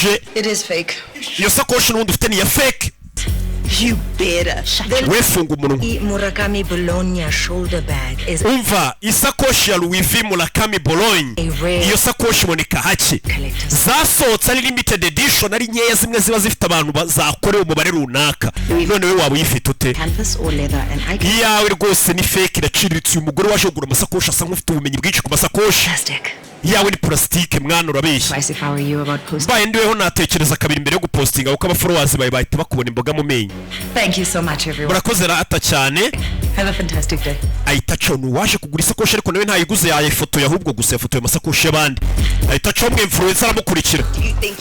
Yayigurishije. It is fake. Iyo sakoshi n'ubundi ufite ni iya fake. You better. Shut We, funga umunwa. Murakami Bologna shoulder bag is Umva, isakoshi ya Louis V Murakami Bologna, iyo sakoshi iboneka hake. Zasohotse ari limited edition, ari nkeya, zimwe ziba zifite abantu zakorewe umubare runaka. None we waba uyifite ute? Canvas or leather, and I can Iyawe rwose ni fake, iraciriritse. Uyu mugore waje kugura amasakoshi asa nk'ufite ubumenyi bwinshi ku masakoshi. Iyawe ni plastique mwana, urabeshya. Twice if I were you about posting. Mbaye ndiweho natekereza kabiri mbere yo gupostinga, kuko abafollowers bawe bahita bakubona imboga mu menyo. Thank you so much, everyone. Murakoze rata cyane. Have a fantastic day. Ahita acaho. Ni uwaje kugura isakoshi, ariko nawe ntayiguze, yayifotoye ahubwo gusa, yafotoye amasakoshi y'abandi. Ahita acaho, umwe influencer aramukurikira.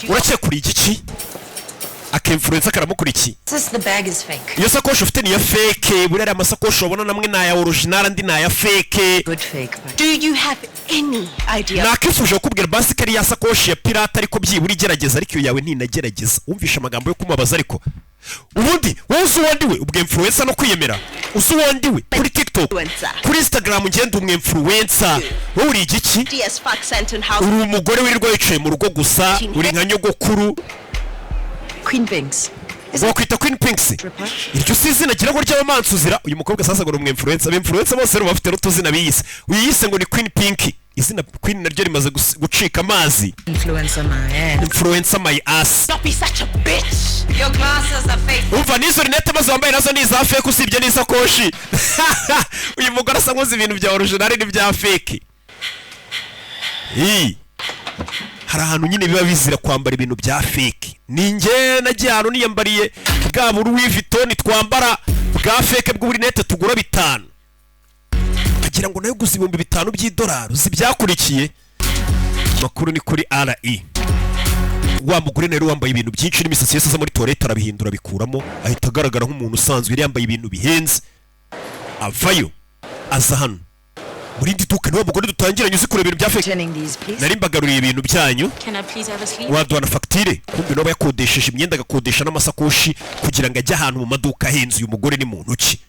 Urakekuriye igiki? Aka influencer karamukurikiye. Sis, the bag is fake. Iyo sakoshi ufite ni iya fake. Buriya ariya masakoshi wabona namwe ni aya original, andi ni aya fake. Good fake, but do you have any idea? Nakifuje kukubwira basi ko ari ya sakoshi ya pirate, ariko byibura igerageza, ariko iyo yawe ntinagerageza. Wumvishe amagambo yo kumubabaza. Ariko ubundi wowe uzi uwo ndi we? Ubwo influencer no kwiyemera, uzi uwo ndi we kuri TikTok, kuri Instagram? Ngenda umwe influencer, wowe uri igiki? DS Fox Santon House. Uri umugore wirirwa wicaye mu rugo gusa, uri nka nyogokuru. Queen Binks. Wakwita Queen Pinks? Iryo si izina gira ngo ry'abamansuzira. Uyu mukobwa sasa ngo ni umu influencer. Aba influencer bose rero bafite n'utuzina biyise. Uyu yise ngo ni Queen Pink. Izina Queen naryo rimaze gucika amazi. Influencer my ass. Influencer my ass. Stop be such a bitch. Your glasses are fake. Umva, n'izo rinete maze wambaye nazo ni iza fake, usibye n'isakoshi. Uyu mugore asa nk'uzi ibintu bya original n'ibya fake. Ii. Hari ahantu nyine biba bizira kwambara ibintu bya fake. Ni njye nagiye ahantu niyambariye bwa bu Louis Vuitton twambara bwa fake bw'uburinete tugura bitanu, agira ngo nayo guza 5000 by'idolari. Uzi ibyakurikiye? Amakuru ni kuri RE. Wa mugore rero wambaye ibintu byinshi n'imisatsi yose, aza muri toilette arabihindura, abikuramo, ahita agaragara nk'umuntu usanzwe. Yari yambaye ibintu bihenze. Avayo aza hano muri indi duka. Ni wa mugore dutangiranye uzi kureba ibintu bya fake. Turning these, please. Nari mbagaruriye ibintu byanyu. Can I please have a sleep? Waduha na fagitire? Kumbe nawe yakodesheje imyenda, agakodesha n'amasakoshi kugira ngo ajye ahantu mu maduka ahenze. Uyu mugore ni muntu ki?